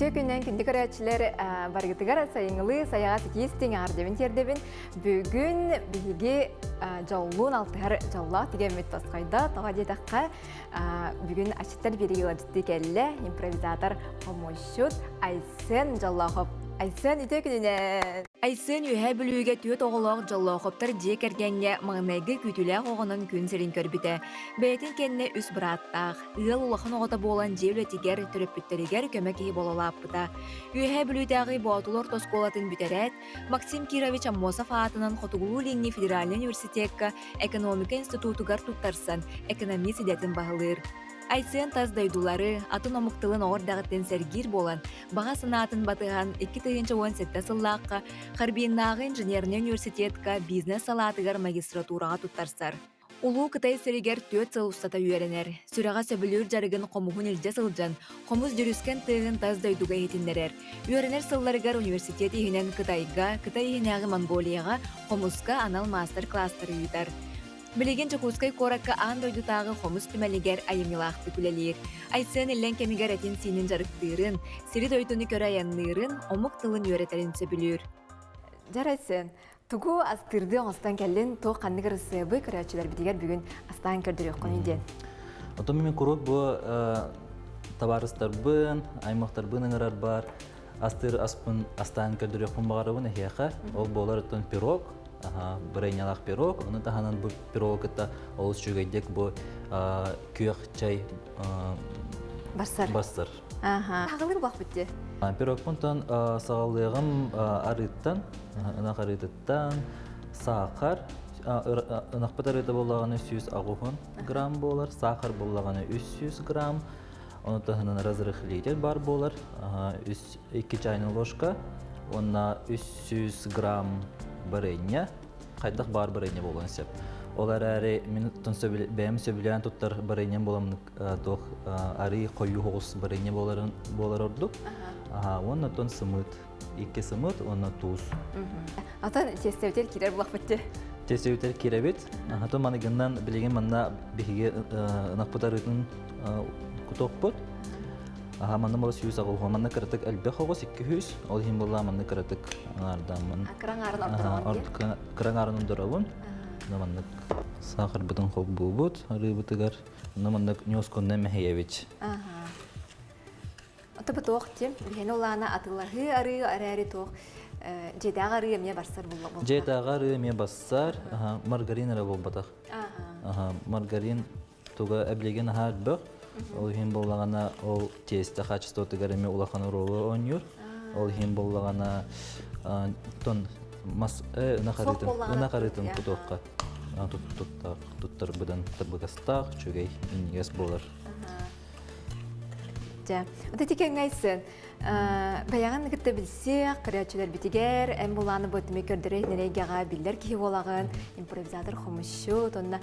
Үтүө күннэн күндү көрөөччүлэр барыгытыгар сайыҥҥылыы сайаҕас итии-истиҥ эҕэрдэбин тиэрдэбин. Бүгүн биһиги дьоллуун алтыһар дьоллоох түгэммит тосхойдо. Тоҕо диэтэххэ, бүгүн Аччыктар биэриигэ ыалдьыттыы кэллэ импровизатор хомусчут Айсен Дьоллоохоп. Айсен, үтүө күнүнэн! Айсен Үөһээ Бүлүүгэ түөрт оҕолоох Дьоллоохоптор дьиэ кэргэҥҥэ маҥнайгы күүтүүлээх оҕонон күн сирин көрбүтэ. Бэйэтин кэннэ үс бырааттаах, ыал улахан оҕото буолан дьиэ үлэтигэр, төрөппүттэригэр көмө киһи буола улааппыта. Үөһээ Бүлүүтээҕи Боотулу орто оскуолатын бүтэрээт, Максим Кирович Аммосов аатынан Хотугулуу-Илиҥҥи федеральнай университекка экономика институтугар туттарсан, экономист идэтин баһылыыр. Айсен тас дойдулары, атын омук тылын оҕо эрдэҕиттэн сэргиир буолан, баҕа санаатын батыһан 2017 сыллаахха Харбиннааҕы инженернэй университетка бизнес салаатыгар магистратураҕа туттарсар. Улуу Кытай сиригэр 4 сыл устата үөрэнэр, сүрэҕэ сөбүлүүр дьарыгын хомуһун илдьэ сылдьан, хомус дьүрүскэн тыаһын тас дойдуга иһитиннэрэр. Үөрэнэр сылларыгар университет иһинэн Кытайга, Кытай иһинээҕи Монголияҕа хомуска анал маастар-кылаастары ыытар. Билигин Дьокуускай куоракка аан дойдутааҕы хомус түмэлигэр айымньылаахтык үлэлиир. Айсен иллэҥ кэмигэр этин-сиинин дьарыктыырын, сири-дойдуну көрө айанныырын, омук тылын үөрэтэрин сөбүлүүр. Дьэр Айсен, тугу астыырдыы оҥостон кэллин, туох ханнык ырысыабы көрөөччүлэрбитигэр бүгүн астаан көрдөрүөххүнүй диэн? Оттон мин куруук бу табаарыстарбын, аймахтарбын ыҥырар бар астыыр аспын астаан көрдөрүөхпүн баҕарабын эһиэхэ. Ол буолар оттон пирог, бырайнялаах пирог, ону таһынан бу пирогу кытта олус үчүгэйдик бу күөх чай барсар. Барсар. Аха. Саҕалыыр буолбут дии. Пирогпунтан саҕалыаҕым арыыттан, ынах арыытыттан, саахар, ынахпыт арыыта буоллаҕына 180 грамм буолар, саахар буоллаҕына 300 грамм, Ону таһынан разрыхлитель бар буолар, 2 чайная ложка уонна 300 грамм барыанньа, хайдах баар барыанньа буолуон сөп. Ол эрээри мин бэйэм сөбүлээн туттар барыанньам буоламмын туох арыы хойуу соҕус барыанньа буоларын буолар ордук. Уонна оттон сымыыт икки сымыт уонна туус. Атын тиэстэбитигэр киирэр булахпыт дии. Тиэстэбитигэр киирэбит. Атын маныгынан билигин манна биһиги ынахпыт арыытын кутуохпут. Аха манна була 180 манна кыратык элбэх оҕус 200 ол иһин буолла манна кыратык аҥаардааммын. Кыраҥаарын ордоробун. Кыраҥаарын ордоробун. Маннык саахарбытын холбуубут арыыбытыгар. Онно маннык ньуоскунна мэһийэбит. Отобу туох диэн биһиэни улаана атыылаһыы арыы эрээри туох дьиэтээҕи арыы эмиэ барсар булла Дьиэтээҕи арыы эмиэ барсар, маргарин эрэ буолбатах. Маргарин туга эбилигин аһаа элбэх. Ол иһин буоллаҕына ол тиэстэ качествотыгар эмиэ улахан оруолу оонньуур. Ол иһин буоллаҕына тон мас ынах арыытын ынах арыытын кутуохха туттарбытын табыгастаах, үчүгэй, минньигэс буолар. Дьэ, вот ити кэҥҥэ бэйэҕин кытта билсиэх, көрөөччүлэрбитигэр эн булааны бу көрдөрө эйгэҕэ биллэр киһи буолаҕын, импровизатор хомусчут, онно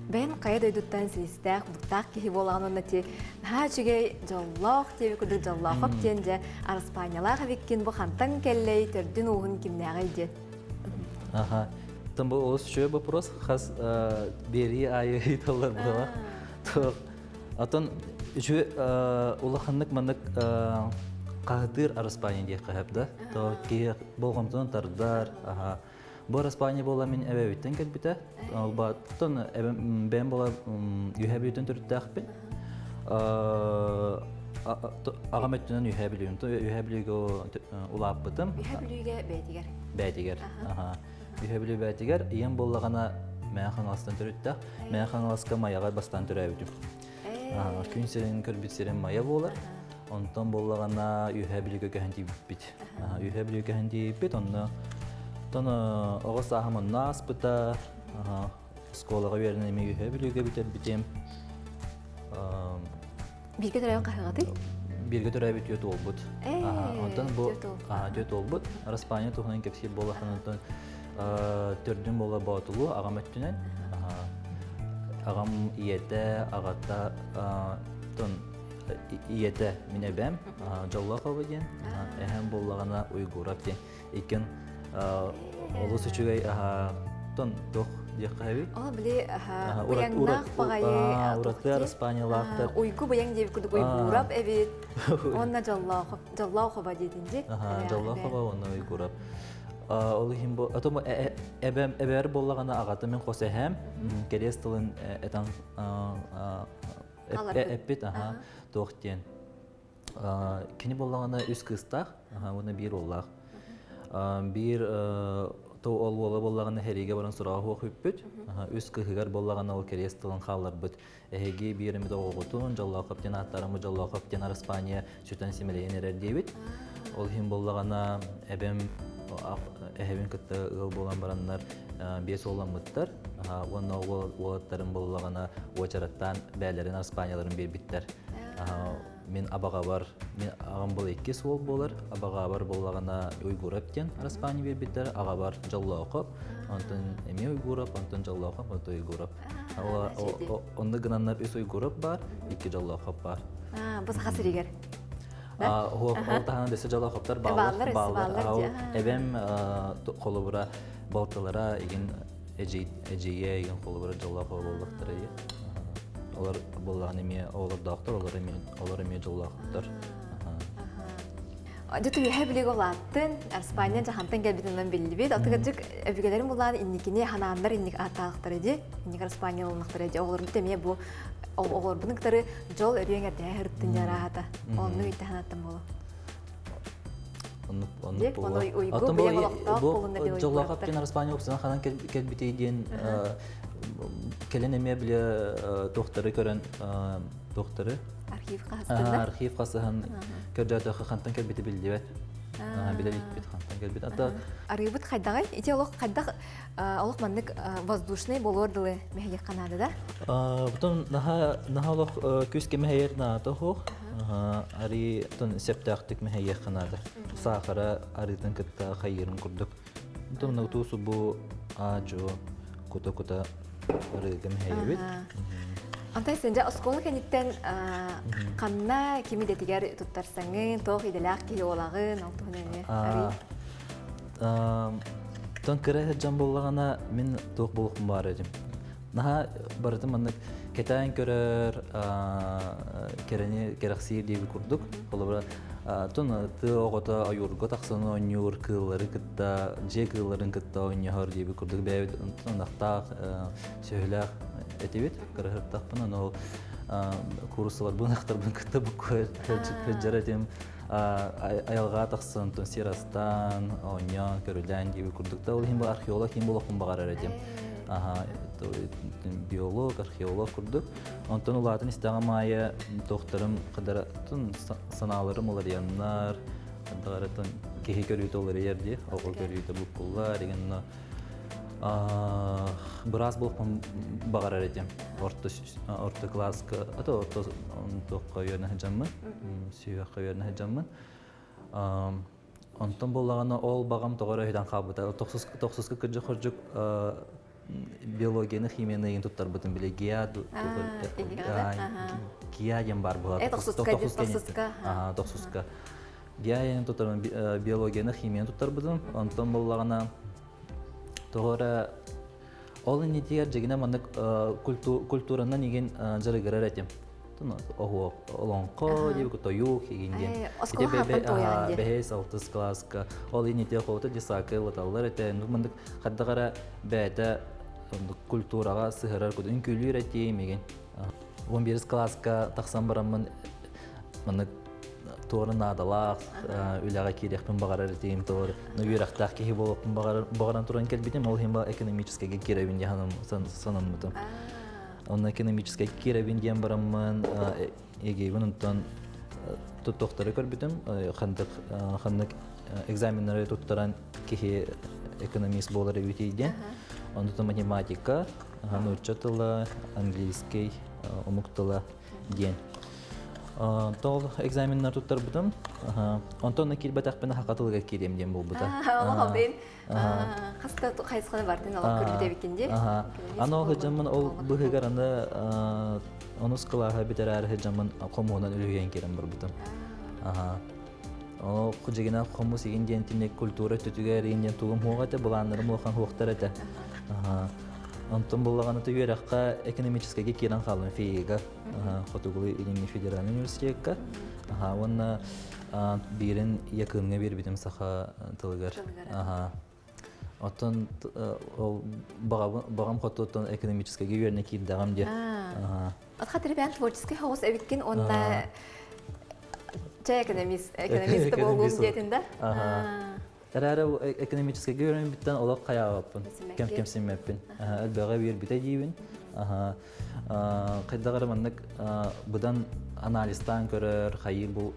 бэйэн хайа дойдуттан силистээх, муктаах киһи буолаҕын уонна ти наһаа үчүгэй дьоллоох диэби курдук дьоллоохоп диэн дьэ араспаанньалаах эбиккин бу хантан кэллэй, төрдүн ууһун кимнээҕий диэн. Аха. Там был олус үчүгэй вопрос. Хас биэрии аайы ыйыталлар буола. Оттон үчүгэй улаханнык маннык хаһытыыр араспаанньа диэххэ сөп да. То киһи болҕомтотун тардар. Аха. Бу араспаанньа буола мин эбэбиттэн кэлбитэ. Ол бааттан эбэм бэйэм буола үһэ бүлүүтэн төрүттээхпин. Аҕам өттүнэн Үһээ Бүлүүм. Үһээ Бүлүүгэ улааппытым. Үһээ Бүлүүгэ бэйэтигэр. Бэйэтигэр. Аха. Үһэ Бүлүү бэйэтигэр ийэм буоллаҕына Мэҥэ Хаҥаластан төрүттээх. Мэҥэ Хаҥаласка Майаҕа бастаан төрөөбүтүм. Күн сирин көрбүт сирим Майа буолар. Онтон буоллаҕына Үөһээ Бүлүүгэ көһөн тиийбиппит. Үөһээ Бүлүүгэ көһөн тиийбиппит. Онно онтон оҕо сааһым онно ааспыта. Оскуолаҕа үөрэнэн эмиэ Үөһээ Бүлүүгэ бүтэрбитим. Бииргэ төрөөбүт хаһыаҕытый? Бииргэ төрөөбүт түөрт уолбут. Онтон бу түөрт уолбут. Араспаанньа туһунан кэпсиир буоллаххына онтон төрдүн буола Боотулу аҕам өттүнэн. Аҕам ийэтэ, аҕата тон ийэтэ мин эбэм Дьоллоохова диэн, эһэм буоллаҕына Уйгуров диэн. Иккин олус үчүгэй тон туох диэххэ эбит. Ол били быйаҥнаах баҕайы ураты Испаниялаахтар. Уйгу быйаҥ диэбит курдук уйгуурап эбит. Уонна дьоллоох дьоллоох хоба диэтин дии. Дьоллоох хоба уонна уйгуурап. Ол иһин бу атом эбэм эбэр буоллаҕына аҕата мин хос эһэм кэриэс тылын этэн эппит аха туох диэн кини буоллаҕына үс кыыстаах уонна биир уоллаах биир то ол уола буоллаҕына сэриигэ баран сураҕа суох үппүт үс кыыһыгар буоллаҕына ол кэриэс тылын хаалларбыт эһиги биир эмит оҕоҕутун Дьоллоохоп диэн ааттарымы Дьоллоохоп диэн Араспаанья сүтэн симэлийэн эрэр диэбит ол иһин буоллаҕына эбэм эһэбин кытта ыал буолан бараннар биэс уолламмыттар уонна уолаттарым буоллаҕына уочараттаан бээлэрин Араспааньяларын биэрбиттэр мин абаҕабар мин аҕам был иккис уол буолар абаҕабар буоллаҕына Уйгурап диэн Араспаанья биэрбиттэр аҕабар Дьоллоохоп онтон эмиэ Уйгурап онтон Дьоллоохоп онтон Уйгурап Онно гынаннар үс уйгуруп бар, икки дьоллоохоп бар. Бу саха сиригэр. Ол таһынан дөссө дьоллоохоптор бааллар. Бааллар. Эбэм холобура балтылара игин эдьиийэ игин холобура дьоллоох буоллахтара. Олар буоллаҕына эмиэ оҕолордоохтор, олор эмиэ олор эмиэ дьоллоохтор. Дьэ түгэһэ билиг улааттын, Испания жаһантан кэлбитинэн биллибит. Отыгырдьык өбүгэлэрин булаан инникини ханааннар инник ааттаахтара ди, инник Испания ылынахтара ди. Оҕолорбут эмиэ бу оҕолорбун кытары дьол өрүөҥ эрдэһэ һырыттын дьараахата. Онну үйтэ ханааттан болу. Оннук оннук буолуо. Оттон бу дьоллоох диэн Испания опсана ханан кэлбитий диэн кэлин эмиэ биле туохтары көрөн туохтары Архив хаһыстын Архив хасыһан көрдөөтөххө хантан кэлбити биллибэт. Билэ иликпит хантан кэлбит. Ата Арыыбыт хайдаҕай? Ити олох хайдах олох маннык воздушный болуор дылы мэһийэх ханаада да? Бутун наха наха олох күс кемэһэйэр наата хуох. Ари тун септөөхтүк мэһэйиэх ханаада. Саахара арыытын кытта хайыырын курдук. Тун утуу субу аа-жуо кута-кута ырыыга мэһэйэбит. Онтон сен дьэ оскуола кэнниттэн ханна ким идэтигэр туттарсаҥын, туох идэлээх киһи буолаҕын, ол туһунан эмиэ арый. Тон кыра сылдьан буоллаҕына мин туох буолуохпун баар этим. Наһаа барытын маннык кэтээн көрөр, кэрэни кэрэхсиир диэби курдук. Холобура, тун тыа оҕото ойуурга тахсан оонньуур, кыыллары кытта, дьиэ кыылларын кытта оонньоһор диэби курдук бэйэбит ынахтаах, сүөһүлээх этибит. Кыраһыттахпын, ону ол кууруссаларбын, ынахтарбын кытта буккуйар этим. Айылҕа тахсан, тун сир астаан, оонньоон, көрүлээн диэби курдук. Ол иһин бу археолог ким буолуохпун баҕарар этим. Биолог, археолог курдук. Онтон улаатан истэҕим аайы туохтарым хадаратын санааларым уларыйаннар, хадаратын киһи көрүүтэ уларыйар дии, оҕо көрүүтэ буккуллар, игэнно быраас буолуохпун баҕарар этим. Орто орто кылааска, ато орто туохха үөрэнэ сылдьаммын, сүһүөххэ үөрэнэ сылдьаммын. Онтон буоллаҕына ол баҕам тоҕо эрэ өһүтэн хаалбыта. Тохсуска кырдьык-хордьук биологияны, химияны ыйын туттарбытым били ГИА ГИА диэн баар буолар. Тохсуска. Тохсуска. ГИА диэн туттарбытым, биологияны, химияны туттарбытым. Онтон буоллаҕына тоҕо эрэ ол иннитигэр дьигинэ маннык культуранан игин дьарыгырар этим. Оһуох олоҥхо диэбит тойук игин диэн. Бэһис алтыс кылааска ол иннитигэр холото десака ылаталлар этэ. Маннык хайдах эрэ бэйэтэ культураҕа сыһырар кудун үҥкүүлүүр этиим игин. 11 кылааска тахсан бараммын маннык туора наадалаах үлэҕэ киириэхпин баҕарар этиим туор үөрэхтээх киһи буолуохпун баҕаран туран кэлбитим ол иһин экономическайга киирэбин диэн санаммытым онно экономическай киирэбин диэн бараммын эгиэбин онтон туттуохтары көрбүтүм ханнык ханнык экзаменнары туттаран киһи экономист буолар эбитий диэн онтон математика нуучча тыла английский омук тыла диэн Тол экзаменнар туттарбытым. Онтон киирбэтэхпинэ саха тылыгар киириэм диэн буолбута. Олох бин хаста хайысханы бартын олох көрбүт эбиккин дии. Аны ол сылдьаммын ол быһыгар аны онус кылааһы бүтэрээри сылдьаммын хомуһунан үлүһүйэн киирэн барбытым. Ол дьигинэн хомус игин диэн тинник культура өттүтүгэр игин диэн тугум хуох этэ, былааннарым улахан хуохтар этэ. Онтон буллаҕына үөрэххэ экономическайга киирэн хааллым ФИИга, Хотугулуу-Илиҥҥи федеральнай университекка. Уонна биирин Якынҥа биэрбитим саха тылыгар. Оттон ол баҕам хотуттан экономическайга үөрэнэ киирдэҕим диye. Отха требян творческий хаос эбиккин уонна чэ экономист экономист буолуум диэтин да? Эрээри экономическайга үөрэммиттэн олох хайаабаппын, кэм кэмсиммэппин. Элбэҕи биэрбитэ диибин. Хайдах эрэ маннык быдан анализтаан көрөр, хайыыр бу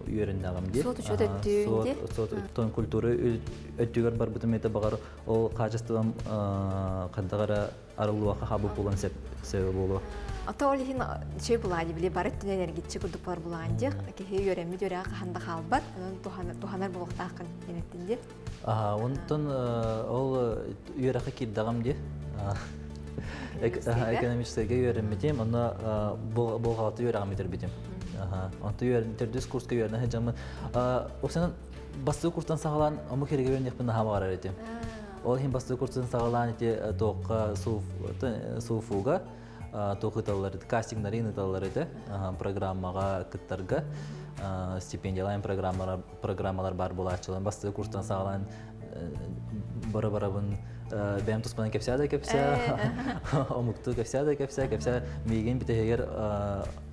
үөрэннэҕим дии. Суот учуот өттүүн дии. Суот тон культура өттүгэр барбытым этэ баҕар ол качеством хайдах эрэ арыллуохха хабы булан сөп сөбө буолуо. Ата ол иһин чэй булаани били бары өттүнэн эргиччи курдук бар булаан диэх киһи үөрэммит үөрэҕэ хаһан да хаалбат, онон туһанар буолуохтааххын диэн дии. Аха, онтон ол үөрэххэ киирдэҕим дии. Экономическайга үөрэммитим, онно буолҕалты үөрэҕин бүтэрбитим. Онто төрдүс курска үөрэнэ сылдьаммын, Оксана бастакы курстан саҕалаан омук иригэ үөрэннэхпин наһаа баҕарар этим. Ол иһин бастакы курстан саҕалаан ити туохха сууфуга туох ыталлар кастингнарын ыталлар этэ программаҕа кыттарга стипендиялаан программалар программалар баар буолааччылар. Бастакы курстан саҕалаан бара-барабын бэйэм туспанан кэпсээ да кэпсээ, омуктуу кэпсээ да кэпсээ, кэпсээ миигин бүтэһигэр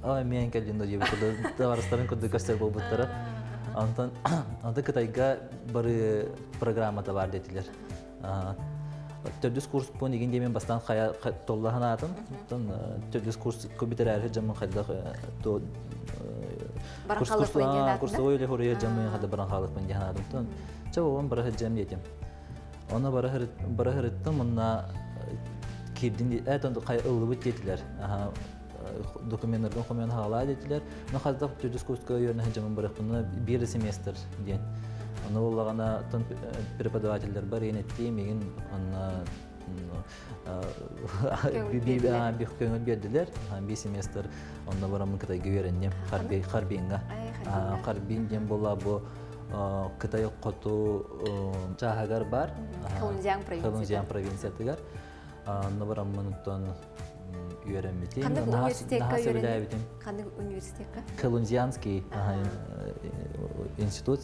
aa миэн кэллин да диэбит курдук табаарыстарын курдук көстөр буолбуттара. Онтон онтон Кытайга бары программата баар диэтилэр. Төрдүс курспун игин диэмин бастаан хайа толлаһан аатым. Оттон төрдүс курс бүтэрээри дьаммын хайдах курсовой или хуруйа дьаммын хада баран хаалыкпын диэн аатым. Чэ оҕом бара сылдьам диэтим. Оны бара сырыттым, онна киирдин ыллыбыт диэтилэр. Документтаргын хомуйан хаалаа диэтилэр. Но хайдах төрдүс курска үөрэнэ сылдьаммын барыахпына биир семестр диэн. Ону буоллаҕына преподавателлэр бар иэнэттии мигин онно көҥүл биэрдилэр. Биир семестр онно бараммын Кытайга үөрэнним. Харбинга. Харбин диэн буолла бу Кытай хоту чааһыгар бар. Хэлунцзян провинциятыгар. Онно бараммын оттон үөрэммитим. Ханнык университекка үөрэнним? Ханнык университекка? Хэлунцзянский институт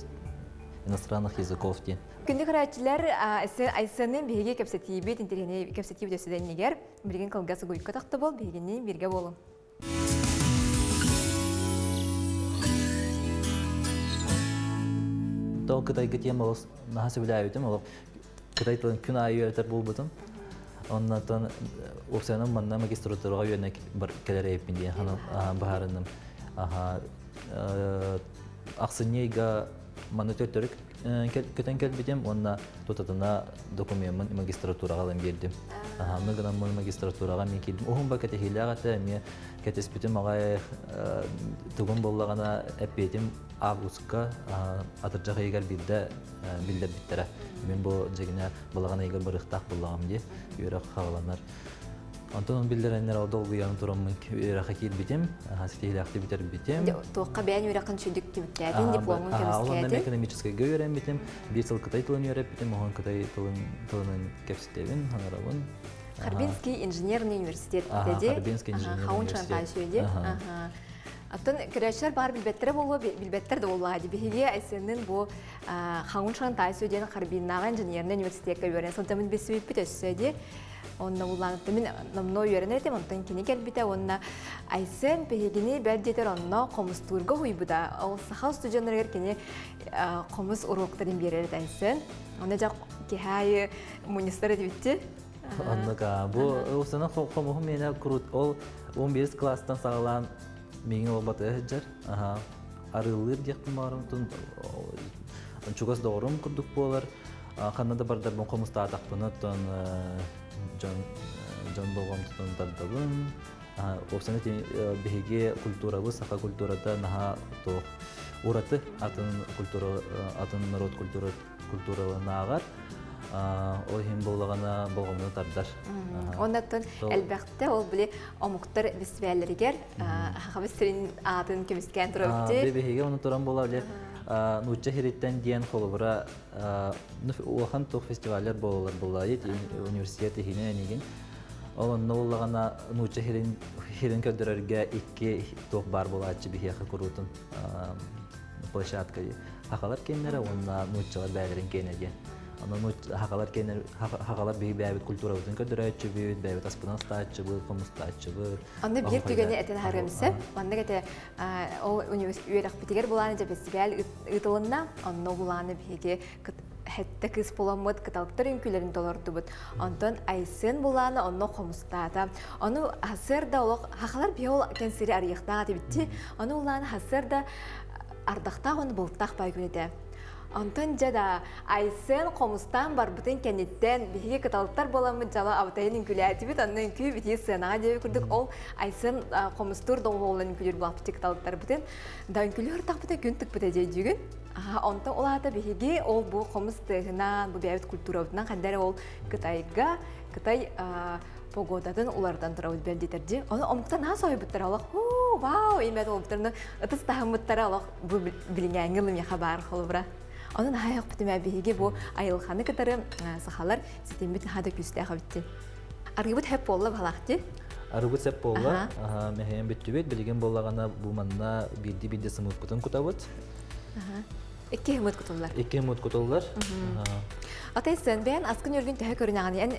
иностранных языков диэн. Күндү көрөөччүлэр, Айсеннин биһиги кэпсэтиибит, интэриэһинэй кэпсэтиибит өссө билигин кылгас угуйка тохтобул, биһигини бииргэ буолуҥ. Тоҕо Кытайга тиэм олус наһаа сөбүлээбитим, олох Кытай тылын күн аайы үөрэтэр буолбутум. Оннотон уопсайынан манна магистратураҕа үөрэнэ кэлэр эбиппин диэн быһаарынным. Ахсынньы ыйга манна төттөрү көтөн кэлбитим уонна тутатына докумеммын магистратураҕа ылан биэрдим. Онно гынаммын магистратураҕа мен киирдим. Уһун ба кэтэһиилээх этэ, эмиэ кэтэспитим аҕай тугум буоллаҕына эппиэтим августка атырдьах ыйыгар биирдэ биллэрбиттэрэ. Мин бу дьигинэ балаҕан ыйыгар барыахтаах буоллаҕым дии, үөрэх хааланар. Онтон биллэрэннэр ол долгуйан тураммын үөрэххэ киирбитим, ситиһиилээхтик бүтэрбитим. Туохха бэйэн үөрэххин сүдүк түмүктээтин, дипломун көмүскээтин? Ол экономическайга үөрэммитим, биир сыл кытай тылын үөрэппитим, оһон кытай тылын тылынан кэпсэтэбин, хаҥарабын. Харбинский инженерный университет деді. Харбинский инженерный университет. Оттон көрөөччүлэр баар билбэттэрэ буолуо, билбэттэр да буоллаҕа дии. Биһиги Айсеннин бу Хаҥун Шантайсу диэн Харбиннааҕы инженерный университекка үөрэнэ сылдьаммын билсибиппит өссө дии. Онно буллаанытта мин номнуо үөрэнэр этим, онтон кини кэлбитэ уонна Айсен биһигини бэл диэтэр онно хомустуурга уһуйбута. Ол саха устудьуоннарыгар кини хомус уруоктарын биэрэр этэ Айсен. Онно дьэ киһи аайы мунньустар этибитти. Оннук бу усана хомуһум миэнэ крут ол 11 класстан саҕалаан миигин ол батыа сылдьар. Арыыллыыр диэхпин баҕарым чугас доҕорум курдук буолар. Ханна да бардарбын хомустаатахпына оттон дьон дьон болҕомтотун тардабын. Уопсайынан биһиги культурабыт, саха культурата наһаа туох ураты атын культура атын народ культура культураланааҕар ол иһин буоллаҕына болҕомтону тардар. Оннуттан элбэхтэ ол били омуктар бэстибээллэригэр Хахабыт сирин аатын көмүскээн турабыт. Биһиги ону туран буола били нуучча сириттэн диэн холобура улахан туох фестиваллар буолалар буолла университет иһинэн энигин. Ол онно буллаҕына нуучча хирин хирин көрдөрөргө икки туох баар буолааччы биһиэхэ куруутун площадка хахалар киэннэрэ уонна нууччалар бэйэлэрин киэнэ диэн. Онон хахалар киэннэр хахалар биһи бэйэбит культурабытын көрдөрөөччүбүт, бэйэбит аспытын астааччыбыт, хомустааччыбыт. Онно биир түгэни этэн аһарыам сөп. Маннык этэ ол үөрэхпитигэр булааны дьэ фестиваль ыытылынна. Онно булааны биһиги хэттэ кыыс буламмыт кыталыктар үҥкүүлэрин толордубут. Онтон Айсен булааны онно хомустаата. Ону хасыарда олох хахалар биһи ол кэнсири арыйыахтаах этибитти. Ону улааны хасыарда ардахтаах оны бултаах бай күн этэ. Онтон дьэ да Айсен хомустаан барбытын кэнниттэн биһиги кыталыктар буоламмыт дьала абытайын үҥкүүлээтибит, онно үҥкүү битии сыанаҕа диэби курдук ол Айсен хомустуур доҕуһуолунан үҥкүүлүүр буолаппыт кыталыктарбытын да үҥкүүлүү ыртахпыта күн тыкпыта дьэ дьүгүн. Онтон ол аата биһиги ол бу хомус тыаһынан, бу бэйэбит культурабытынан ханна эрэ ол Кытайга, Кытай погодатын уларытан турабыт бэлдитэрдьи. Ону омуктар наһаа соһуйбуттара олох уу вау имэт олбуттарына ытыс таһыммыттара олох бу билиҥээҥҥи ылымьяха баар холобура. Ону наһаа өөхпүтүмэ биһиги бу айылҕаны кытары сахалар ситиммит наһаа да күүстээх эбитти. Арыыбыт хэп буолла баһалаахти. Арыыбыт сэп буолла. Мэһэйэн бүттүбүт. Билигин буоллаҕына бу манна биирдии-биирдии сымыыппытын кутабыт. Икки хымыт кутуллар. Икки хымыт кутуллар. Атай сен бэйэн аскын өргүн төһө көрүнэҕин эн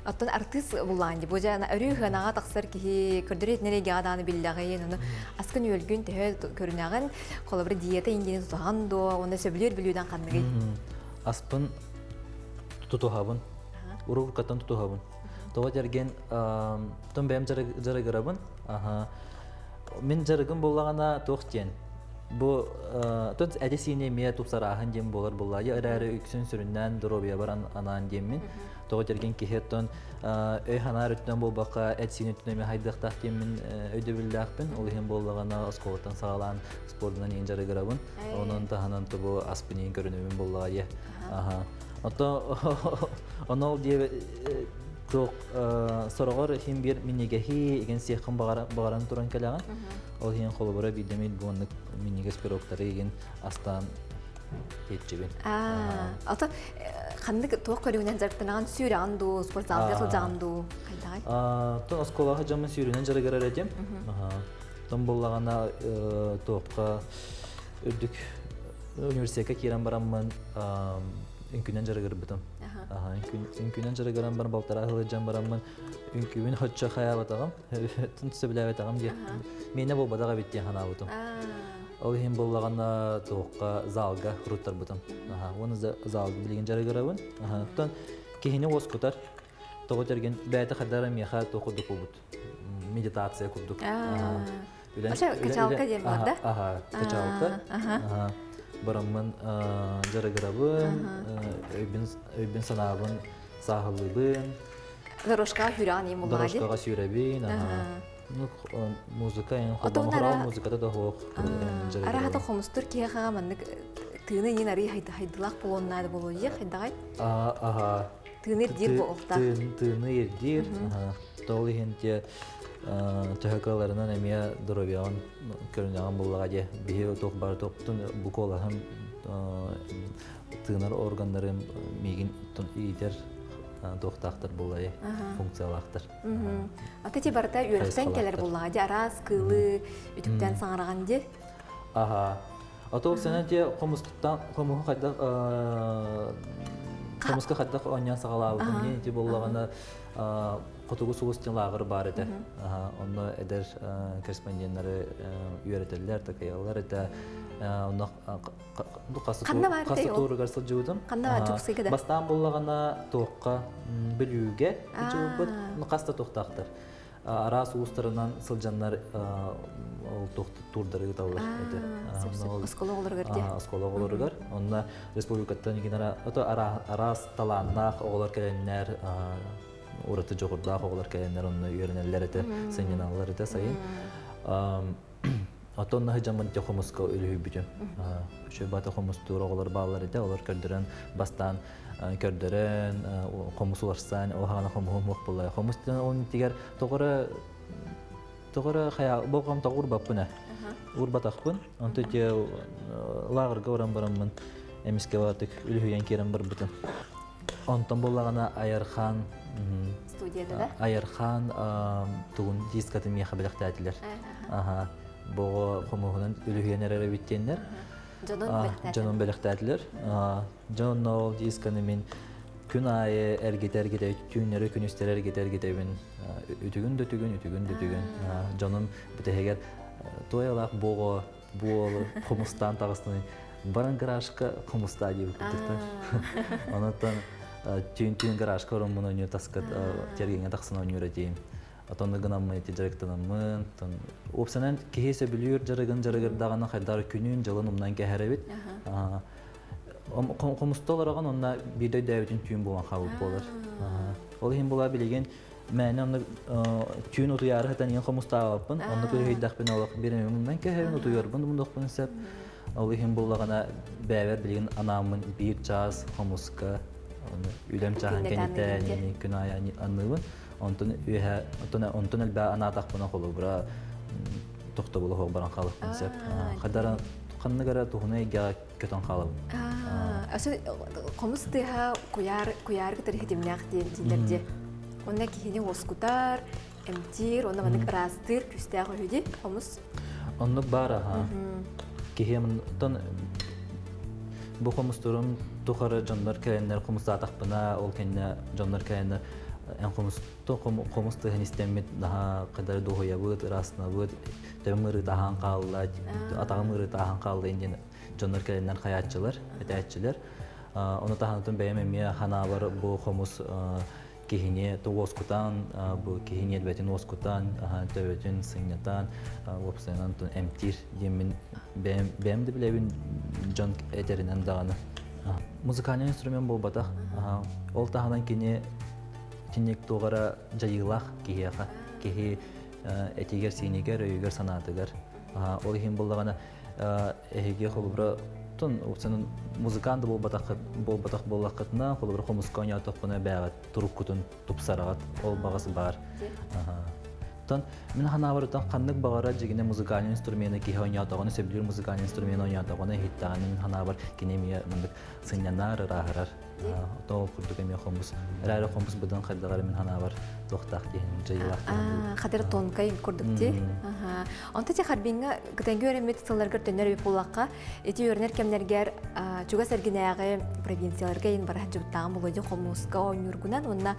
оттон артыыс буллаан ди бу дьэ өрүү хыанаҕа тахсар киһи көрдөрөр итинэр эйгэҕэ даҕаны биллэҕин ону аскын үөлгүн төһө көрүнэҕин холобура диета индиени тутуһаҕын дуо уонна сөбүлүүр бүлүүдэн ханныгый Аспын тутуһабын. Уруккаттан тутуһабын. Тоҕо дэрген тон бэйэм дьарыгырабын. Мин дьарыгым буоллаҕына туох диэн бу тон эти-сиини эмиэ тупсарааһын диэн буолар буоллаайа эрээри үксүн сүрүннээн доруобуйабар анаан диэммин тоҕо дэрген киһи оттон өй-санаа өттүнэн буолбакка эт-сиин өттүнэн эмиэ хайдыахтаах диэммин өйдөбүллээхпин ол иһин буоллаҕына оскуолаттан саҕалаан спордунан иин дьарыгырабын онон таһынан тобу аспын иин көрүнэбин буоллаҕа аха Ото онол диэ туох сороҕор иһин биир минигэһи игин сиэххин баҕаран туран кэлэҕин. Ол иһин холобура биирдэмит буоннык минигэс пирогтары игин астаан тиэтчибин. Ото ханнык туох көрүҥүнэн дьарыктанаҕын сүүрэҕин дуу, спортзалга сылдьаҕын дуу хайдаҕай? Тон оскуолаҕа дьоммун сүүрүнэн дьарыгырар этим. Тон буллаҕына туохха үрдүк университекка киирэн бараммын үҥкүүнэн дьарыгырбытым. Үҥкүүнэн дьарыгыран баран балтараа сыл илдьэн бараммын үҥкүүбүн оччо хайаабатаҕым, сөбүлээбэтэҕим диэн миэнэ буолбатах эбит диэн санаабытым. Ол иһин буоллаҕына туохха залга уруттарбытым. Уонна залга билигин дьарыгырабын. Оттон киһини уоскутар тоҕо тэргин бэйэтэ хайдах эрэ миэхэ туох курдук буолбут медитация курдук. Качалка диэн буолар да? Аха, качалка. Бараммын дьарыгырабын, өйбүн санаабын сааһылыыбын. Дорожкаҕа сүүрэҕин иин буллаҕа дии? Дорожкаҕа сүүрэбин, Ну, музыка, хорал музыката да суох. Араһата хомустур киһиэхэ маннык тыыны иин арый хайдылаах буолуон наада буолуо дии хайдаҕай? Аха. Тыыны ирдиир буолуохтаах. Тыыны ирдиир. Ол иһин те төһө кыаларынан эмиэ доруобуйаҕын көрүнэҕин буллаҕа дии. Биһи туох бары туохтун бу куолаһым тыынар органнарым миигин иитэр туохтаахтар буоллай функциялаахтар. Ата ти барыта үөрэхтэн кэлэр буллаҕа дии араас кыылы үтүктэн саҥараҕын дии. Аха. Ото сенен те хомустан хомуһу хайдах хомуска хайдах оонньоон саҕалаабытым диэн ити буоллаҕына Хотугу сулус диэн лааҕыр баар этэ. Онно эдэр корреспонденнары үөрэтэллэр, такайаллар этэ. Онно хас тууругар сылдьыбытым. Бастаан буллаҕына туохха Бүлүүгэ сылдьыбыппыт. Хас да туохтаахтар. Араас уустарынан сылдьаннар ол туурдары ыыталлар этэ. Оскуола оҕолоругар дии. Оскуола оҕолоругар. Онно республикаттан араас талааннаах оҕолор кэлэннэр ураты дьоҕурдаах оҕолор кэлэннэр онно үөрэнэллэр этэ, сынньаналлар этэ сайын. Оттон наһы дьаммын хомуска үлүһүйбүтүм. Үчүгэй бата хомустуур оҕолор бааллар этэ, олор көрдөрөн бастаан көрдөрөн хомус уларсан, ол хаана хомуһум уох буолла. Хомус он тигэр тоҕоро тоҕоро хайа болҕомтоҕо урбаппын ээ. Урбатахпын. Онто те лааҕырга баран бараммын эмискэ баатык үлүһүйэн киирэн барбытым. Онтон буоллаҕына Айархан студияда да? Айархан тугун дискатын миэхэ бэлэхтээтилэр. Аха. Боҕо хомуһунан үлүһүйэн эрэр эбит диэннэр. Дьонун бэлэхтээтилэр. Дьонун бэлэхтээтилэр. Дьон ол дисканы мин күн аайы эргитэ-эргитэ түүннэри күнүстэри эргитэ-эргитэбин үтүгүн да үтүгүн, үтүгүн да үтүгүн. Дьонум бүтэһигэр туойалаах буоҕо буол хомустаан таҕыстын баран гаражка хомустаа диэбит курдуктар. Онон түүн-түүн гаражка ороммун ойнуу таска тергеҥҥэ тахсан ойнуур этиим. Отонну гынаммын ити дьарыктанаммын. Уопсанан киһи сөбүлүүр дьарыгын дьарыгырдаҕына хайдар күнүн дьылын умнан кэһэр эбит. Хомуста олороҕун онно биирдэ өйдөөбүтүн түүн буолан хаалбыт буолар. Ол иһин була билигин мээнэ онно түүн утуйаары сытан иһин хомустаабаппын. Онно күрүһүйдэхпинэ олох биир эмэ муннан кэһэбин, утуйарбын муннуохпун сөп. Ол иһин буллаҕына бэйэбэр билигин анааммын биир чаас хомуска үлэм чааһын кэнниттэн күн аайы аныыбын. Онтон үөһэ онтон онтон элбээ анаатахпына холобура тохтобула суох баран хаалыахпын сөп. Хадара ханнык эрэ туһуна эйгэҕэ көтөн хаалабын. Өссө хомус тыаһа куйаар куйаар кытары хитимнээх диэн дииллэр дии. Онно киһини уоскутар, эмтиир, онно маннык ыраастыыр күүстээх үһү дии хомус. Оннук баар аха. Киһи онтон бу хомустурум тухары дьоннор кэлэннэр хомустаатахпына, ол кэннэ дьоннор кэлэннэр эн хомус хомус тыаһын истэммит наһаа кадары дуоһуйабыт, ыраастынабыт, төбөм ыарыыта аһаан хаалла, атаҕым ыарыыта аһаан хаалла диэн дьоннор кэлэннэр хайааччылар, этээччилэр. Ону таһынан бэйэм эмиэ ханаабар бу хомус киһини уоскутан, бу киһи ньиэрбэтин уоскутан, төбөтүн сынньатан, уопсайынан эмтиир диэммин бэйэм, бэйэм да билэбин дьон этэринэн даҕаны. Музыкальный инструмент буолбатах. Ол таһынан кини итинник туох эрэ дьайыылаах киһиэхэ, киһи этигэр-сиинигэр, өйүгэр-санаатыгар. Ол иһин буоллаҕына эһиги холобура тун музыкант да буолбатах буолбатах буоллаххытына холобура хомуска оонньоотоххуна бэйэҕит туруккутун тупсараҕыт ол баҕас баар. Оттон мин санаабар оттон ханнык баҕара дьигинэ музыкальный инструмены киһи оонньоотоҕуна сөбүлүүр музыкальный инструмены оонньоотоҕуна иһиттэҕинэ мин санаабар кини эмиэ маннык сынньанар, ырааһырар. Оттон ол курдук эмиэ хомус. Эрээри хомус быдан хайдаҕар мин санаабар туохтаах диэһин дьайыылаах диэһин. Хадыр тонкай курдук ти. Онто ти Харбиҥҥа кытайга үөрэммит сылларгар төннөр эбит буоллахха, ити үөрэнэр кэмнэргэр чугас эргинээҕи провинцияларга иин бара сылдьыбыттааҕым буолуо дии хомуска оонньуургунан уонна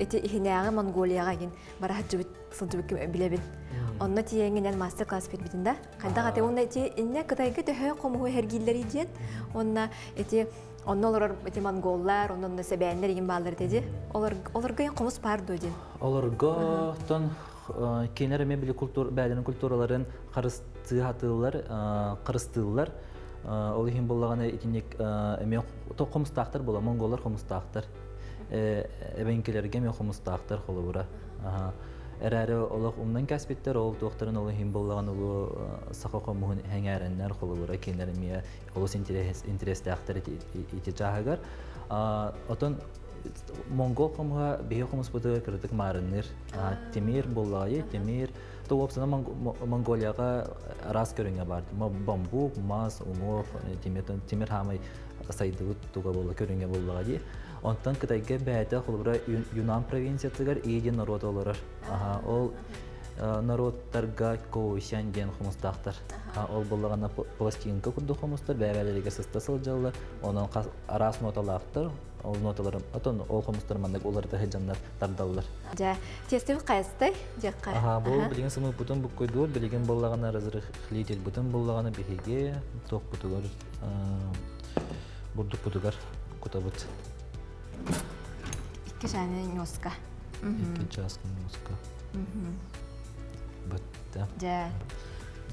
ити иһинээҕи Монголияҕа иин бара сылдьыбыт сылдьыбыккын билэбин. Онно тиийэҥҥинэн мастер-класс биэрбитин да. Хайдах ати уонна ити иннэ Кытайга төһө хомуһу эргииллэрий диэн уонна ити онно олорор ити монголлар, онно онно сэбээннэр игин бааллар этэ дии. Олор олорго хомус баар дуо диэн. Олорго тон кинилэр эмиэ били культура бэйэлэрин культураларын харыстыы сатыыллар, харыстыыллар. Ол иһин буоллаҕына итинник эмиэ хомустаахтар буола монголлар хомустаахтар. Эбэҥкилэргэ эмиэ хомустаахтар холобура. Эрээри олох умнан кээспиттэр, ол туохтарын ол иһин буоллаҕына улуу саха хомуһун эҥээрэннэр холобура кинилэр эмиэ олус интэриэстээхтэр ити чааһыгар. Отон монгол хомуһа биһи хомуспутугар кыратык маарынныыр. Тимир буоллаҕайы, тимир. То уопсана Монголияҕа араас көрүҥэ бар. Бамбук, мас, уҥуох, тимир, тимир хаамай сайдыбыт туга буолла, көрүҥэ буоллаҕа дии. Онтон Кытайга бэйэтэ холобура Юнан провинциятыгар И диэн норуот олорор. Ол норуоттарга коусян диэн хомустаахтар. Ол буоллаҕына пластинка курдук хомустар бэйэ-бэйэлэригэр сыста сылдьаллар. Онон араас ноталаахтар. Ол ноталарын отон ол хомустар маннык уларыта сылдьаннар тардаллар. Дьэ, тиэстэбит хайастай диэххэ. Аха, бу билигин сымыыппытын буккуйдуур, билигин буоллаҕына разрыхлительбытын буоллаҕына биһиги туохпутугар бурдукпутугар кутабыт. Икки чааны ньуоска. Икки чааска ньуоска. Бытта. Дьэ.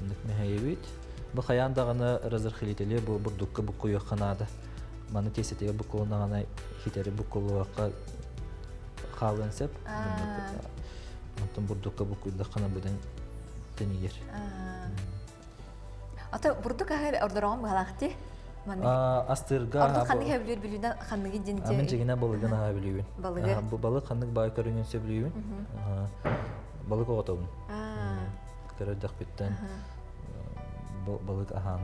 Инник мэһэйэбит. Бу хайаан даҕаны разрыхлители бу бурдукка буккуйуохха наада. Маны тиэстэтигэр буккулуннаҕына хитэри буккуллубакка хаалыан сөп. Онтон бурдукка буккуйдаххына быдан тэнийэр. Ата бурдук аһы ордороҕун быһалаах дии. Астыырга Ордук ханнык сөбүлүүр бүлүүнэн ханныгы дьин Мин дьигинэ балыгын аһа бүлүүбүн. Балыгы. Бу балык ханнык баай көрүҥүн сөбүлүүбүн. Балык оҕотобун. Көрөрдөхпүттэн балык аһаан.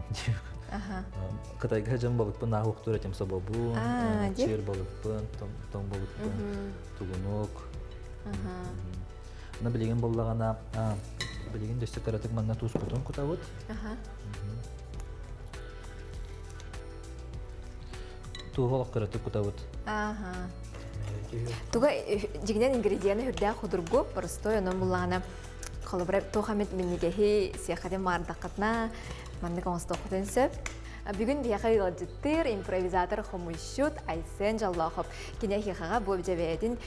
Кытайга дьон балыкпын наа уохтуур этим собобун, чиэр балыкпын, тоҥ балыкпын, тугунук. Аны билигин буллаҕына, билигин дөссө кыратык манна тууспутун кутабыт. Тууһу олох кыратык кутабыт. Туга дьигинэн ингредиены үрдээх худургу, простой, онон буллаҕына холобура туох эмит минньигэһи сиэххэтин маардаххытына маннык оҥостуоххутун сөп. Бүгүн биһиэхэ ыалдьыттыыр импровизатор хомуйсут Айсен Дьоллоохоп. Кини эһиэхэҕэ бу дьэбээтин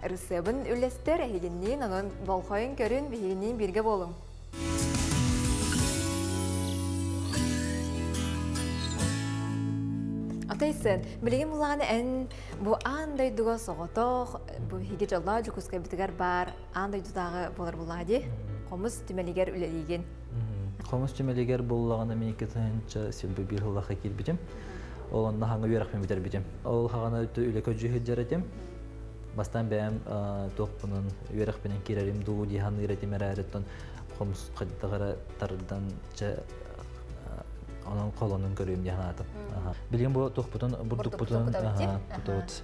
ырысыабын үллэстэр эһигинниин, онон болҕойон көрүн, биһигинниин бииргэ буолуҥ. Атайсын, билигин булаҕына эн бу аан дойдуга соҕотох, бу биһиги дьоллоох Дьокуускайбытыгар баар аан дойдутааҕы буолар буллаҕа дии. Хомус түмэлигэр үлэлиигин. Хомус түмэлигэр буоллаҕына мин 2021 сыллаахха киирбитим. Ол онно хаҥа үөрэхпин бүтэрбитим. Ол хаҕана үлэ көдьүү сылдьар этим. Бастаан бэйэм туохпунан үөрэхпинэн киирэрим дуу дии саныыр этим эрээри, хомус хайдах эрэ тардан чэ онон холонун көрүөм дии санаатым. Билигин бу туохпутун бурдукпутун кутабыт.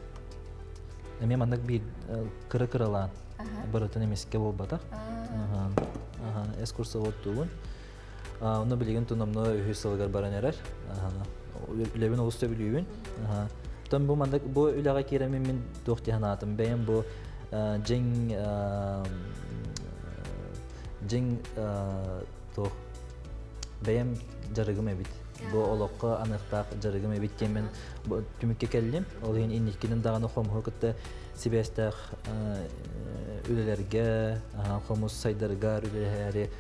Эмиэ маннык биир кыра-кыралаан барытын эмискэ буолбатах. Экскурсоводтуубун. Онно билигин тунамно үһүс сылыгар баран эрэр. Үлэбин олус сөбүлүүбүн. Оттон бу маннык бу үлэҕэ киирэммин мин туох дии санаатым. Бэйэм бу дьиҥ дьиҥ туох бэйэм дьарыгым эбит. Бу олоххо аныахтаах дьарыгым эбит диэн түмүккэ кэллим. Ол иһин инниккинэн даҕаны хомуһу кытта сибээстээх үлэлэргэ, хомус сайдарыгар үлэлэһээри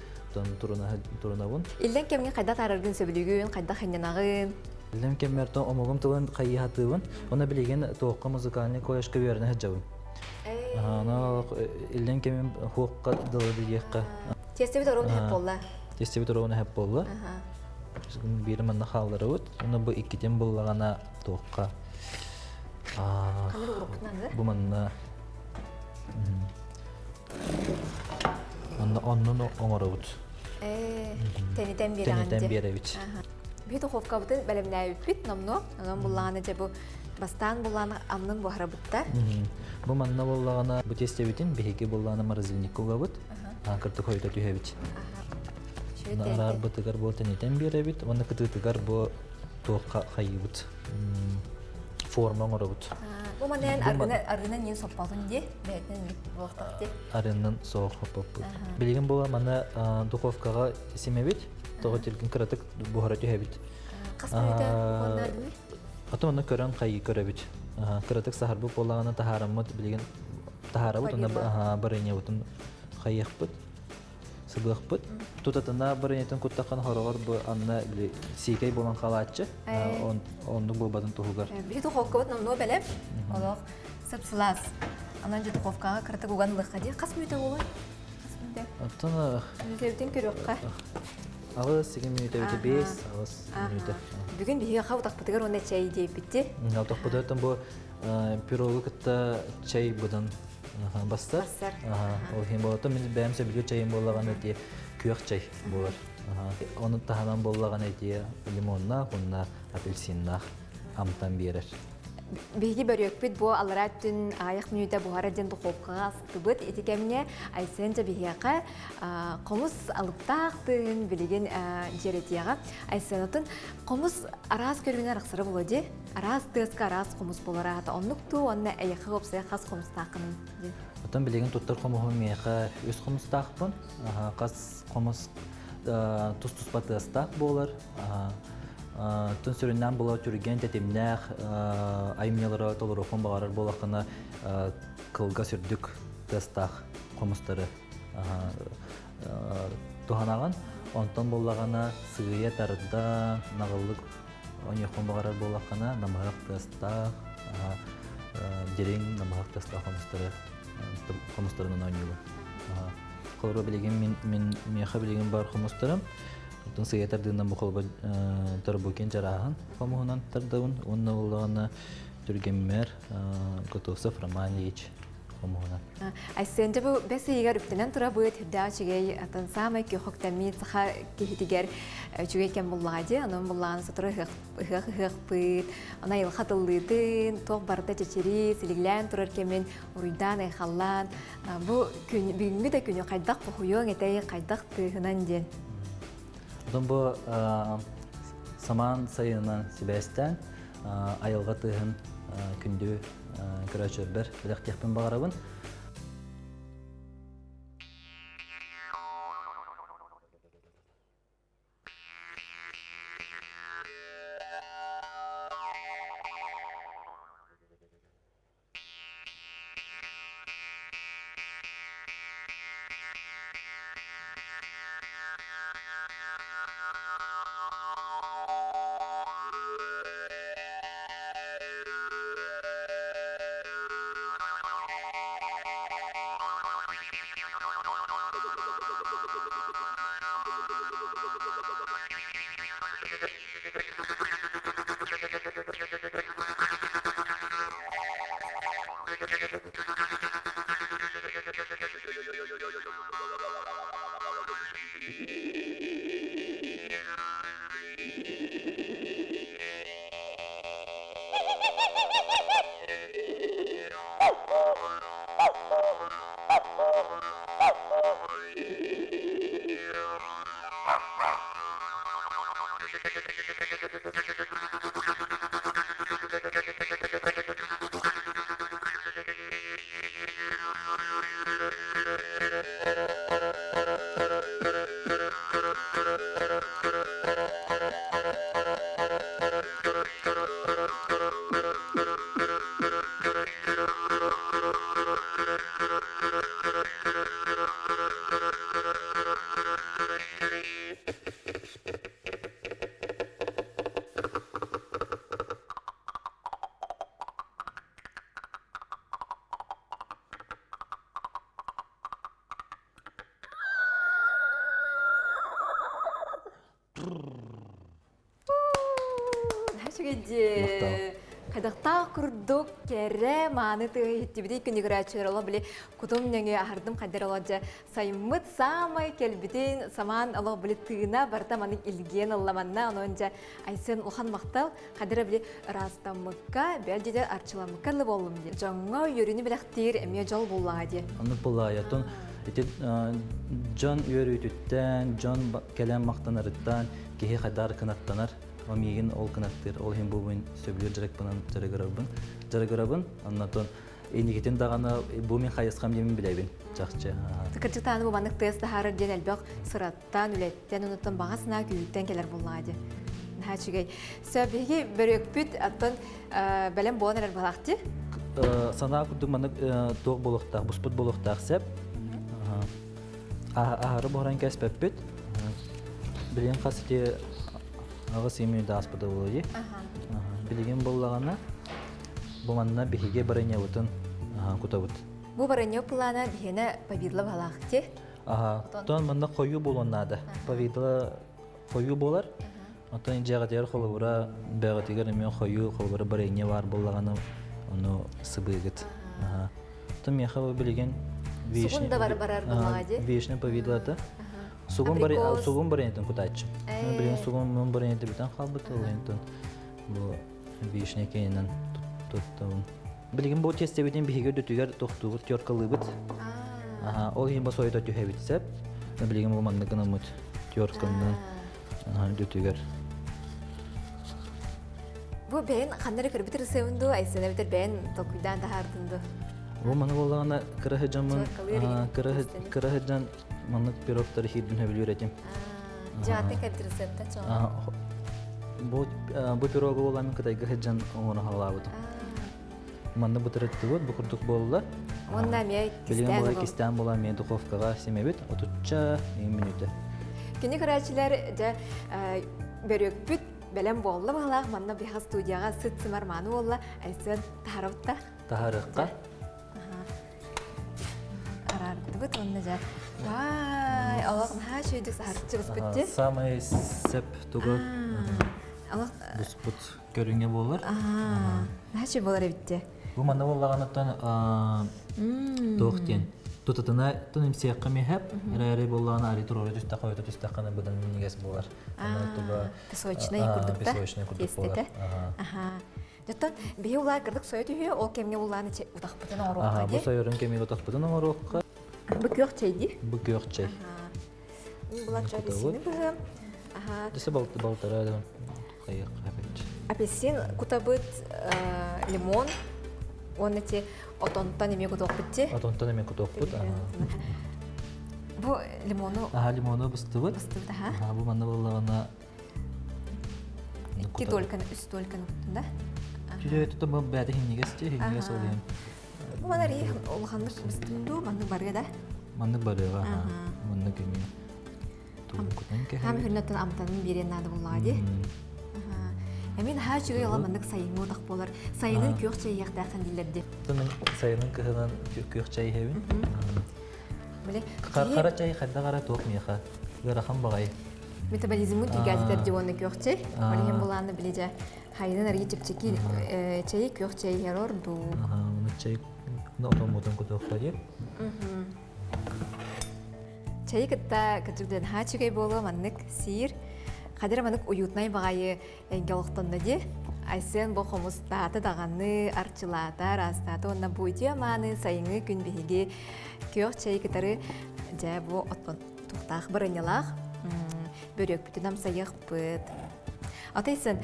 турунабын. Иллэҥ кэмҥэ хайдах таараргын сөбүлүүгүн, хайдах сынньанаҕын? Иллэҥ кэммэр омугум тылын хайыһатыыбын. Уонна билигин туохха музыкальный колледжка үөрэнэ сылдьабын. Аны иллэҥ кэмим хуохха дылы диэххэ. Тиэстэбит оруобуна хэп буолла. Тиэстэбит оруобуна хэп буолла. Биир манна хаалларабыт. Уонна бу иккитин буллаҕына туохха бу манна Онно оннун оҥоробут. Тэнитэн биэрэҕин. Тэнитэн биэрэбит. Биһи духовкабытын бэлэмнээбиппит номнуо. Онон буллаҕына дьэ бу бастаан буллаҕына амнын буһарабытта. Бу манна буоллаҕына бу тиэстэбитин биһиги буллаҕына морозильникка угабыт. Кырдык хойута түһэбит. Араарбытыгар бу тэнитэн биэрэбит уонна кытыытыгар бу туохха хайыыбыт форма оҥоробут. Бу манан арыынан иин соппотун дии, бэйэтинэн буолуохтаах дии. Арыынан соох хоппоппут. Билигин була маны духовкаҕа симэбит, тоҕо тиргин кыратык буһара түһэбит. Хас мүнүүтэ буһуоннаадыбый? Атын оны көрөн хайыы көрөбүт. Кыратык саһарбыт буоллаҕына таһаараммыт билигин таһаарабыт уонна барыанньабытын хайыахпыт. сыбыахпыт. Тутатына барыанньатын куттаххына хороҕор бу анна сиикэй буолан хаалааччы. Оннук буолбатын туһугар. Биһи духовкабыт номнуо бэлэм. Олох сып-сылаас. Онон дьэ духовкаҕа кыратык уган ылыахха дии. Хас мүнүүтэ буолуой? Хас мүнүүтэ? Оттон Мүнүүтэбитин көрүөххэ. 8 мүнүүтэ 5 8 мүнүүтэ. Бүгүн биһиэхэ утахпытыгар уонна чэй диэбитти. Утахпытыгар бу пирогу кытта чэй быдан бастар. Ол иһин буолла. Мин бэйэм сөбүлүүр чэйим буоллаҕына ити күөх чэй буолар. Ону таһынан буоллаҕына ити лимоннаах уонна апельсиннаах амтан биэрэр. Биһиги бөрүөкпүт бу аллараа өттүн аҕыйах мүнүүтэ буһара диэн духовкаҕа астыбыт. Ити кэмҥэ Айсен дьэ биһиэхэ хомус алыптаах тыын билигин дьиэрэтиэҕэ. Айсен отун хомус араас көрүҥэр арахсара буолуо дии. Араас тыаска араас хомус буолар аата оннук дуу уонна эйэхэ уопсайа хас хомустааххыный диэн. Оттон билигин туттар хомуһум миэхэ үс хомустаахпын. Хас хомус тус-туспа тыастаах буолар. Тун сүрүннээн була түргэн тэтимнээх айымньылары толоруохпун баҕарар буоллаххына кылгас үрдүк тыастаах хомустары туһанаҕын. Онтон буоллаҕына сыыйа тарда наҕыллык Оньуохпун баҕарар буоллаххына, намыһах тыастаах, дириҥ намыһах тыастаах хомустары хомустарынан оонньуубун. Холобура билигин мин, мин миэхэ билигин баар хомустарым оттон сыыйа тардыынан бу холобура Тарбукин чарааһын хомуһунан тардабын уонна буоллаҕына түргэммэр Готовцев Роман Ильич. Хомуһунан. Айсен, дьэ бу бэс ыйыгар үктэнэн турабыт, үрдээх үчүгэй атын саамай күөхөктэммит саха киһитигэр үчүгэй кэм буллаҕа дии, онон буллаҕына сотору ыһыах ыһыахпыт, аны айылҕа тыллыытын, туох барыта чэчирии, силиглээн турар кэмин уруйдаан, айхаллаан, бу күн, бүгүҥҥү да күнү хайдах хоһуйуоҥ этэй, хайдах тыаһынан диэн. Отон бу самаан сайынынан сибээстээн айылҕа тыаһын күндү көрөөччүлэрбэр бэлэхтиэхпин баҕарабын. Үчүгэйдии. Хайдахтаах курдук кэрэ мааны тыаһы иһиттибитий күнүгүрээччилэр олох били кутум нөҥүө аһардым хайдар олох дьэ сайыммыт саамай кэлбитин самаан олох били тыына барыта маннык илгиэн ылла манна онон дьэ Айсен улахан махтал хайдара били ыраастаммыкка бэл дьиде арчыламмыкка ылы буоллум диэн дьоҥҥо үөрүүнү бэлэхтиир эмиэ дьол буллаҕа диэн Оннук буллаайатын ити дьон үөрүүтүттэн дьон кэлэн махтанарыттан киһи хайдаар кынаттанар ол миигин ол кынаттыыр ол иһин бу мин сөбүлүүр дьарыкпынан дьарыгырабын дьарыгырабын оннотон инникитин даҕаны бу мин хайысхам диэмин билэбин чахчы Кырдьыктааны бу маннык тыас таһаарар диэн элбэх сыраттан, үлэттэн, онуттан баҕа санаа күүһүттэн кэлэр буоллаҕа дии. Наһаа үчүгэй. Сөп, биһиги бөрүөкпүт оттон бэлэм буолан эрэр буолаах дии. Санаа курдук маннык туох буолуохтаах, буспут буолуохтаах сөп. Аһары буһаран кэспэппит. Билигин хас ити аҕыс мүнүүтэ ааспыта буолуо дии. Билигин буоллаҕына бу манна биһиги барынньабытын кутабыт. Бу барынньа плана биһиэнэ повидло баһалаах ти. Аха. Тон манна хойуу буолуон наада. Повидло хойуу буолар. Оттон дьиэҕитигэр холобура бэҕитигэр эмиэ хойуу холобура барыанньа баар буоллаҕына ону сыбыыгыт. Аха. Оттон миэхэ бу билигин Сугун да бар барар буоллаҕа дии. Вишня повидлота. Сугун бары сугун барыанньатын кутааччы. Билигин сугун барыанньата бүтэн хаалбыт ол иһин бу вишня кэннинэн туттабын. Билигин бу тиэстэбитин биһиги үрдүтүгэр тохтуубут, теркалыыбыт. Ол иһин бу сойута түһэбит сөп. Билигин бу маннык гынаммыт терканнан үрдүтүгэр. Бу бэйэн ханна эрэ көрбүт ырысыабын дуу, Айсена эбэтэр бэйэн толкуйдаан таһаардын дуу? Бу маны буоллаҕына кыра сыдьаммын кыра сыдьан маннык пирогтары хиирбин сөбүлүүр этим. Дьааты кэлбит рецепта чоҕо. Бу бу пирогу буолла мин Кытайга сыдьан оҥоро хаалаабытым. Манна бытырыттыбыт, бу курдук буолла. Уонна эмиэ кистээн буола кистээн буола эмиэ духовкаҕа симэбит отучча мүнүүтэ. Кини көрөөччүлэр дьэ бөрүөкпүт бэлэм буолла баһылаах манна биһиэхэ студияҕа сыт сымар мааны буолла Айсен таһарабытта. Таһарыахха. Араардыбыт уонна дьэ вай олох наһаа үчүгэйдик саһарчы буспут дии. Самый сеп тугу Олох буспут көрүҥэ буолар. Наһаа үчүгэй буолар эбит дии. Бу манна буоллаҕыттан туох диэн тутатына тун имсиэххэ миһэп эрээри буоллаҕына ари туруора түстэххэ ойото түстэххэ быдан минньигэс буолар. Туга песочный курдук да песочный курдук буолар. Оттон биһи улаа кырдык сойо түһүө, ол кэмҥэ улааны утахпытын оҥоруохха Бу сойорун кэмигэр утахпытын оҥоруохха. Бу күөх чэй дии. Бу күөх чэй. Булачча апельсины быһыам. Десе балтара да хайыахха Апельсин кутабыт лимон уонна ти отонтон эмиэ кутуохпут ти. Отонтон эмиэ кутуохпут. Бу лимону Аха, лимону быстыбыт. Быстыбыт, аха. Бу манна буоллаҕына Икки тольканы, үс тольканы куттун да? Түлө тута бу бэйэтэ хиннигес ти, хиннигес ол иһин. Бу манар улаханнык быстын дуу, маннык барыа да? Маннык барыаҕа, маннык эмиэ. Тугун кэһэ. Хам хүрнөттөн амтанын биэриэн наада буллаҕа дии. Эмин наһаа үчүгэй ола маннык сайыҥҥы утах буолар. Сайынын күөх чэй иһиэхтээххин дииллэр дии. Мен сайынын кыһынан күөх чай иһэбин. Били Хара чай хайдах ара туох миэхэ ыарахан баҕайы. Метаболизмын түргээтитэр дии уонна күөх чэй. Ол иһин булааны били дьэ хайынан арыйы чэпчэки чэйи күөх чэй иһэр ордук. Аны чэй отоммутун кутуохха диye. Чэйи кытта кырдьык наһаа үчүгэй буолуо маннык сиир. Хадыр маннык уютнай баҕайы эйгэ олохтонно дии. Айсен бу хомустааты даҕаны, арчылаата, араастаата уонна бу үтүө мааны сайыҥҥы күн биһиги күөх чэй кытары дьэ бу оттон туохтаах барынньалаах бөрүөкпүтүн амсайыахпыт. Атайсын,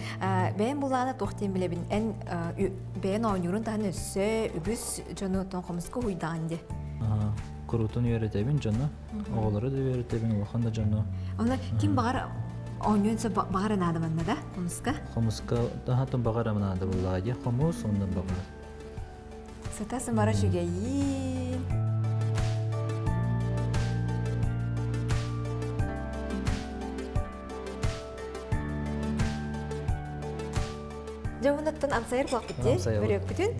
бэйэм булаана туох диэн билэбин, эн бэйэн оонньуурун таһан өссө үгүс дьону тон хомуска уһуйдаҕын дии. Курутун үөрэтэбин дьону, оҕолору да үөрэтэбин, улахан да дьону. Оны ким баҕар оонньуон сөп баҕар наада манна да хомуска? Хомуска таһатын баҕар наада буллаҕа дии, хомус онно баҕар. Сыта сымара үчүгэйиин. Дьэ уоннаттан амсайар буолбут дии, бөрүөкпүтүн.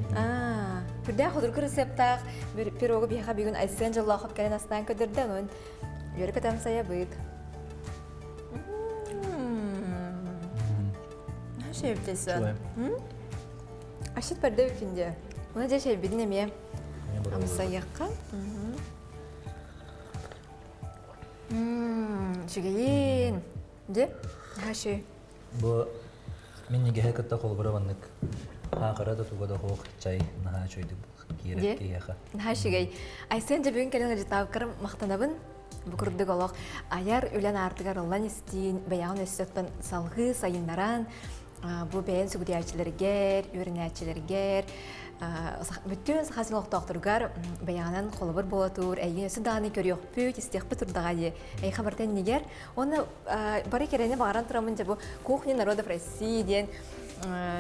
Үрдээх судургу рецептаах пирогу биһиэхэ бүгүн Айсен Дьоллоохоп кэлэн астаан көрдөрдө, онон үөрэ көтө амсайабыт. Шептесен. Ашыт бэрдэ үкүн дии. Уна дьэ шэйбитин эмиэ амсайыахха. Үчүгэйин. Дьэ, хаши. Бу минньигэһи кытта холобура маннык хаахыра да туга да суох чай наһаа үчүгэйдик киирэр киһиэхэ. Наһаа үчүгэй. Айсен дьэ бүгүн кэлэн ыдьытаабыккар махтанабын. Бу курдук олох айар үлэн аартыгар ыллан истиин, бэйэҕин өссө салҕыы сайыннаран, бу бэйэн сүгүрүйээччилэргэр, үөрэнээччилэргэр, бүттүүн Саха сирин олохтоохторугар бэйэҕинэн холобур буола тур, эйигин өссө даҕаны көрүөхпүт, истиэхпит турдаҕа дии. Эйиэхэ барыта иннигэр. Уонна бары кэрэни баҕаран тураммын дьэ бу «Кухня народов России» диэн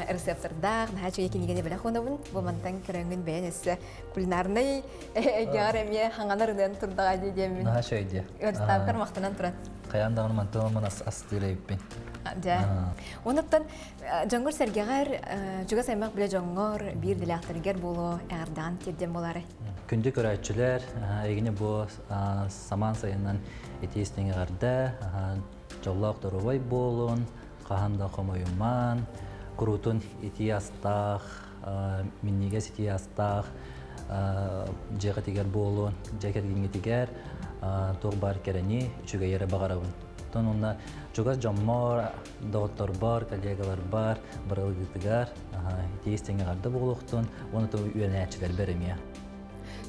рецептордаах, наһаа үчүгэй кинигэни бэлэх уунабын. Бу мантан көрөҥҥүн бэйэн өссө кулинарнай эйгэҕэр эмиэ хаҥанар ыныан турдаҕа дии диэммин. Наһаа үчүгэй дии. Ыарытаабыккар махтанан туран. Хайаан даҕаны мантан ман астыыр эбиппин. Дьэ. Онуттан дьоҥҥор сэргэҕэр чугас аймах билэ дьоҥҥор биир дэлээхтэригэр буолуо эҕэрдэҕин тиэрдэн буолаарай. Күндү көрөөччүлэр, эйигини бу самаан сайынынан итии истиҥ эҕэрдэ, дьоллоох доруобай буолун, хаһан да хомойумаан, куруутун итии астаах, минньигэс итии астаах дьиэҕитигэр буолун, дьиэ кэргэҥҥитигэр туох баар кэрэни, үчүгэйи эрэ баҕарабын. Оттон уонна чугас дьоммор, доҕотторбор, коллегаларбар, барылыгытыгар итии истиҥ эҕэрдэ буолуохтун уонна үөрэнээччилэрбэр эмиэ.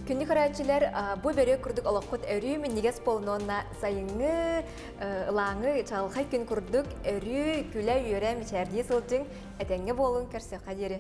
Күндү көрөөччүлэр, бу бөрүөк курдук олоххут өрүү минньигэс буолун уонна сайыҥҥы ылааҥы чаҕылхай күн курдук өрүү күлэ-үөрэ мичээрдии сылдьыҥ, этэҥҥэ буолуҥ, көрсүөххэ диэри.